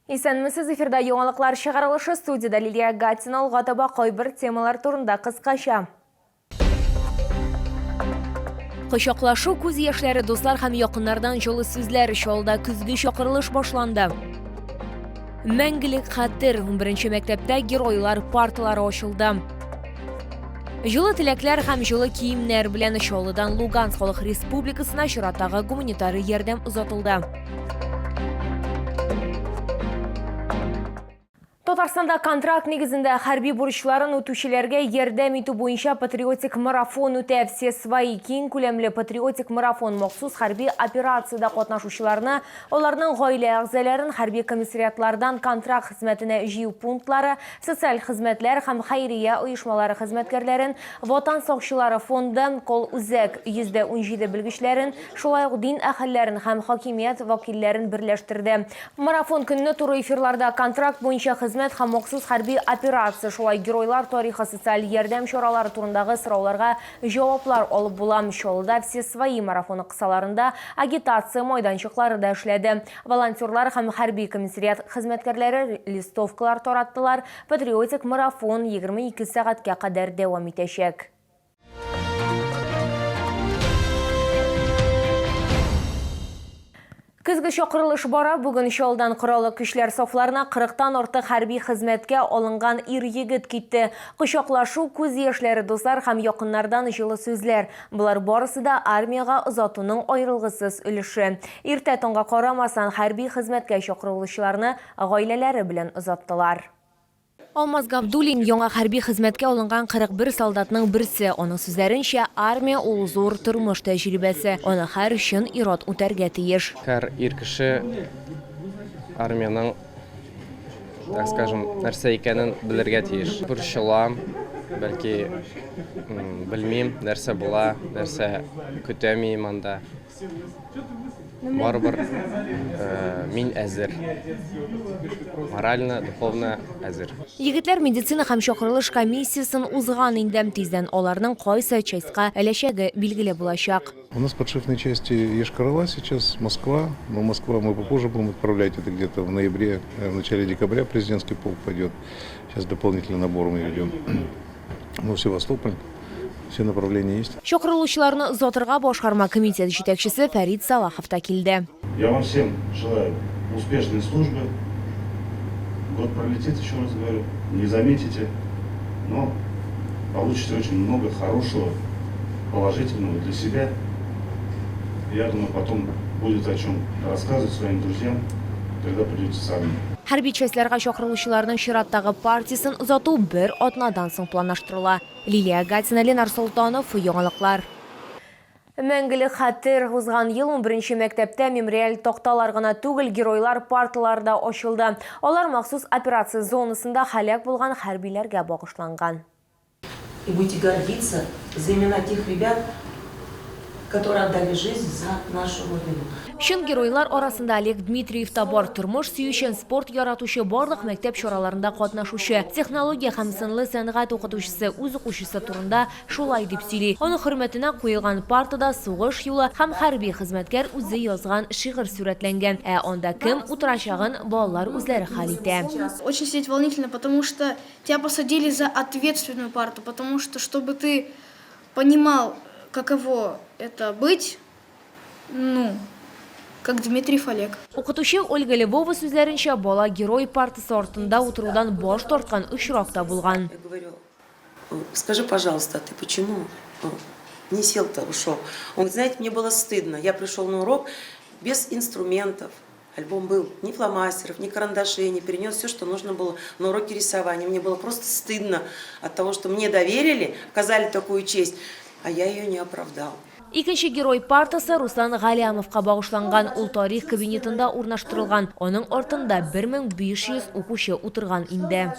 Исәнмесез, эфирда яңалыклар чыгарылышы, студиядә Лилия Гатина. Алга таба кайбер темалар турында кыскача. Кочаклашу, күз яшьләре, дуслар һәм якыннардан җылы сүзләр. Чаллыда көзге чакырылыш башланды. Мәңгелек хәтер. 11 мәктәптә геройлар парталары ачылды. Җылы теләкләр һәм җылы киемнәр белән Чаллыдан Луганск халык республикасына чираттагы гуманитар ярдәм озатылды. Татарстанда контракт нигезендә хәрби бурычларын үтүчеләргә ярдәм итү буенча патриотик марафон үтә. Все свои киң күләмле патриотик марафон махсус хәрби операциядә катнашучыларны, аларның гаилә әгъзаларын хәрби комиссариатлардан контракт хезмәтенә җыю пунктлары, социаль хезмәтләр һәм хәйрия оешмалары хезмәткәрләрен, Ватан сакчылары фонды, кол-үзәк 117 белгечләрен, шулай ук дин әһелләрен һәм хакимият вәкилләрен берләштерде. Марафон көнне туры эфирларда контракт буенча хезмәт һәм махсус хәрби операция, шулай геройлар тарихы, социаль ярдәм чаралары турындагы сорауларга җаваплар алып була. Чаллыда Все свои марафоны кысаларында агитация майданчыклары да эшләде. Волонтерлар һәм хәрби комиссариат хезмәткәрләре листовкалар тараттылар. Патриотик марафон 22 сәгатькә кадәр дәвам итәчәк. Көзге чакырылыш бара. Бүген Чаллыдан Кораллы Көчләр сафларына 40-тан артык хәрби хезмәткә алынган ир-егет китте. Кочаклашу, күз яшьләре, дуслар һәм якыннардан җылы сүзләр. Болар барысы да армиягә озатуның аерылгысыз өлеше. Иртә таңга карамасан, хәрби хезмәткә чакырылучыларны гаиләләре белән озаттылар. Алмаз Габдуллин, яңа хәрби хезмәткә алынган 41 солдатның берсе. Аның сүзләренчә, армия ул зур тормыш тәҗрибәсе, аны һәр чын ир-ат үтәргә тиеш. Һәр ир кеше армиянең, так скажем, нәрсә икәнен белергә тиеш. Борчылам, бәлки, белмим, нәрсә була, нәрсә көтә мине анда. Барыбер мин әзер. Морально, духовно әзер. Егетләр медицина һәм чакырылыш комиссиясен узган инде. Тиздән аларның кайсы частька эләчәге билгеле булачак. У нас подшефные части Йошкар-Ола сейчас, Москва. Но Москва мы попозже будем отправлять, это где-то в ноябре, в начале декабря президентский полк пойдет. Сейчас дополнительный набор мы ведем. Ну, Севастополь. Все направления есть. Чакырылучыларны озатырга башкарма комитет җитәкчесе Фәрит Салахов та килде. Я вам всем желаю успешной службы. Год пролетит, еще раз говорю, не заметите, но получите очень много хорошего, положительного для себя. Я думаю, потом будет о чем рассказывать своим друзьям, когда придете с армии. Хәрби частьләргә чакырылучыларның чираттагы партиясен озату бер атнадан соң планлаштырыла. Лилия Гатина, Ленар Солтанов, Яңалыклар. Мәңгелек хәтер. Узган ел унберенче мәктәптә мемориаль такталар гына түгел, геройлар парталары да ачылды. Алар махсус операция зонасында һәлак булган хәрбиләргә багышланган. И будете гордиться за имена тех ребят, которые отдали жизнь за нашу Родину. Чын геройлар арасында Олег Дмитриев та бар. Тормыш сөючән, спорт яратучы, барлык мәктәп чараларында катнашучы, технология һәм сынлы сәнгать укытучысы үз укучысы турында шулай дип сөйли. Аның хөрмәтенә куелган партада сугыш юлы һәм хәрби хезмәткәр үзе язган шигырь сурәтләнгән. Ә анда кем утырачагын балалар үзләре хәл итә. Очень сидеть волнительно, потому что тебя посадили за ответственную парту, потому что, чтобы ты понимал, каково это быть, ну, как Дмитриев Олег. Укытучы Ольга Львова сүзләренчә, бала герой партасы артында утырудан баш тарткан очрак та булган. Я говорю, скажи, пожалуйста, ты почему не сел-то, ушел? Он говорит, знаете, мне было стыдно, я пришел на урок без инструментов. Альбом был ни фломастеров, ни карандашей, не перенес все, что нужно было на уроке рисования. Мне было просто стыдно от того, что мне доверили, оказали такую честь, а я ее не оправдал. Икенче герой партасы Руслан Галямовка багышланган. Ул тарих кабинетында урнаштырылган. Аның артында 1500 укучы утырган инде.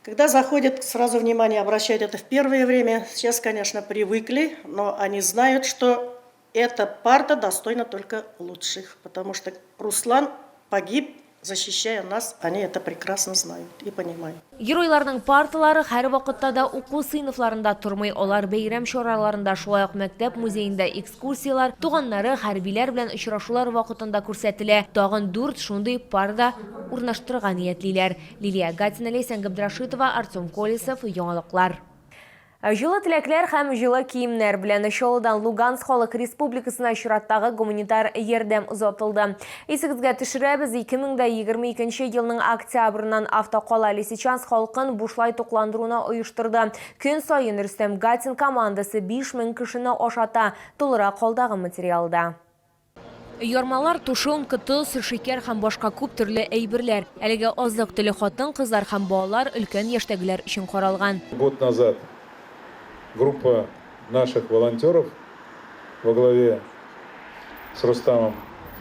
Когда заходят, сразу внимание обращают это в первое время. Сейчас, конечно, привыкли, но они знают, что эта парта достойна только лучших, потому что Руслан погиб. Защищая нас, они это прекрасно знают и понимают. Геройларның парталары һәрвакытта да уку сыйныфларында тормый, алар бәйрәм чараларында, шулай ук мәктәп музеенда экскурсияләр, туганнары, хәрбиләр белән очрашулар вакытында күрсәтелә. Тагын дүрт шундый парта урнаштырырга ниятлиләр. Лилия Гатина, Ләйсән Габдрашитова, Артем Колесов, Яңалыклар. Җылы теләкләр һәм җылы киемнәр белән Чаллыдан Луганск Халык Республикасына чираттагы гуманитар ярдәм озатылды. Исегезгә төшерәбез, 2022 елның октябреннан автокала Лисичанск халкын бушлай тукландыруны оештырды. Көн саен Рөстәм Гатин командасы 5000 кешене ашата. Тулырак алдагы материалда. Ярмалар, тушенка, тоз, шикәр һәм башка күп төрле әйберләр. Әлеге азык-төлек хатын-кызлар һәм балалар, өлкән яшьтәгеләр өчен каралган. Год назад группа наших волонтеров во главе с Рустамом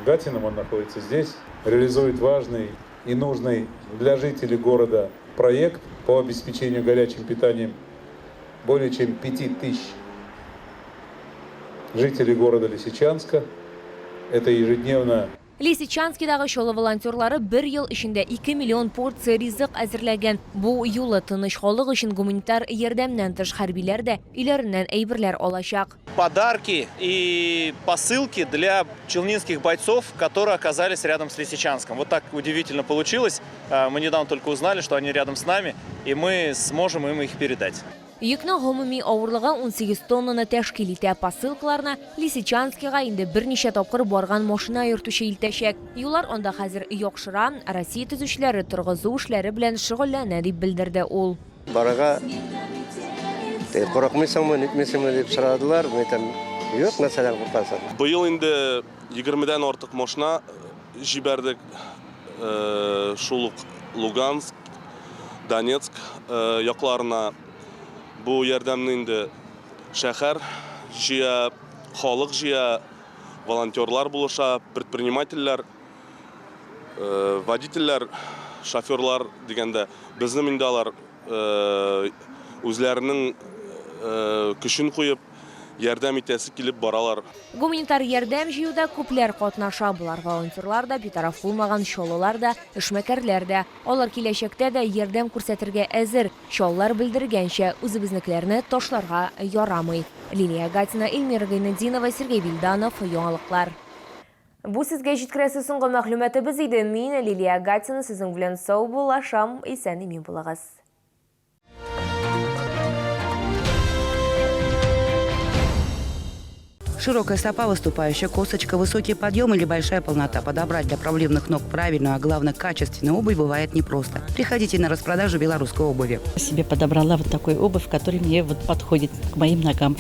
Гатиным, он находится здесь, реализует важный и нужный для жителей города проект по обеспечению горячим питанием более чем 5000 жителей города Лисичанска. Это ежедневно. Лисичанскидагы Чаллы волонтерлары бер ел эчендә 2 миллион порция ризык әзерләгән. Бу юлы тыныч халык өчен гуманитар ярдәмнән тыш хәрбиләр дә өйләреннән әйберләр алачак. Подарки и посылки для челнинских бойцов, которые оказались рядом с Лисичанском. Вот так удивительно получилось. Мы недавно только узнали, что они рядом с нами, и мы сможем им их передать. Йөкнең гомуми авырлыгы 18 тоннаны тәшкил итә. Посылкаларны Лисичанскига инде берничә тапкыр барган машина йөртүче илтәчәк. Юллар анда хәзер яхшыра, Россия төзүчеләре торгызу эшләре белән шөгыльләнә, дип белдерде ул. Барырга курыкмыйсыңмы, нитмисеңме дип сорадылар. Мин әйтәм, юк, нәрсәдән куркасың? Быел инде 20-дән артык машина җибәрдек. Шул ук Луганск, Донецк якларына. Бу ярдәмне инде шәһәр җыя, халык җыя, волонтерлар булыша, предпринимательләр, водительләр, шоферлар дигәндә, безнең инде алар үзләренең көчен куеп, ярдәм итәсе килеп баралар. Гуманитар ярдәм җыюда күпләр катнаша. Болар волонтерлар да, битараф булмаган чаллылар да, эшмәкәрләр дә. Алар киләчәктә дә ярдәм күрсәтергә әзер. Чаллылар белдергәнчә, үзебезнекеләрне ташларга ярамый. Лилия Гатина, Эльмира Гайнетдинова, Сергей Вильданов, Яңалыклар. Бу сезгә җиткерәсе соңгы мәгълүматыбыз иде. Мин, Лилия Гатина, сезнең белән саубуллашам. Исән-имин булыгыз. Широкая стопа, выступающая косточка, высокий подъем или большая полнота. Подобрать для проблемных ног правильную, а главное качественную обувь бывает непросто. Приходите на распродажу белорусской обуви. Себе подобрала вот такую обувь, которая мне вот подходит к моим ногам.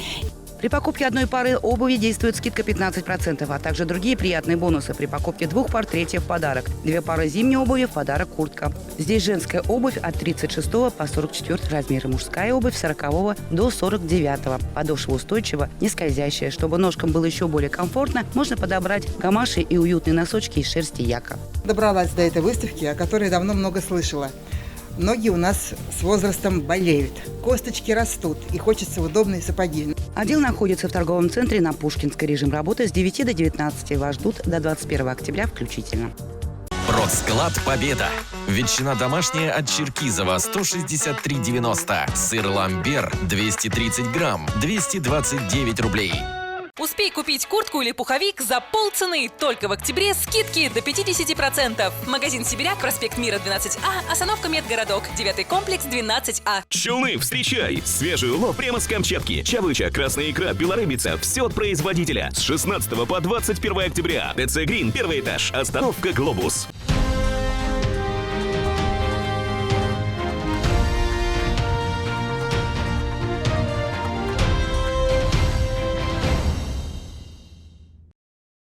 При покупке одной пары обуви действует скидка 15%, а также другие приятные бонусы. При покупке двух пар третья в подарок. Две пары зимней обуви в подарок куртка. Здесь женская обувь от 36 по 44 размера, мужская обувь с 40 до 49. Подошва устойчива, не скользящая. Чтобы ножкам было еще более комфортно, можно подобрать гамаши и уютные носочки из шерсти яка. Добралась до этой выставки, о которой давно много слышала. Ноги у нас с возрастом болеют, косточки растут и хочется удобные сапоги. Отдел находится в торговом центре на Пушкинской. Режим работы с 9 до 19. Вас ждут до 21 октября включительно. Продсклад «Победа». Ветчина домашняя от Черкизова 163,90. Сыр «Ламбер» 230 грамм 229 рублей. Успей купить куртку или пуховик за полцены. Только в октябре скидки до 50%. Магазин «Сибиряк», проспект Мира, 12А, остановка Медгородок, 9 комплекс, 12А. Челны, встречай! Свежий улов прямо с Камчатки. Чавыча, красная икра, белорыбица. Все от производителя. С 16 по 21 октября. ТЦ «Грин», первый этаж. Остановка «Глобус».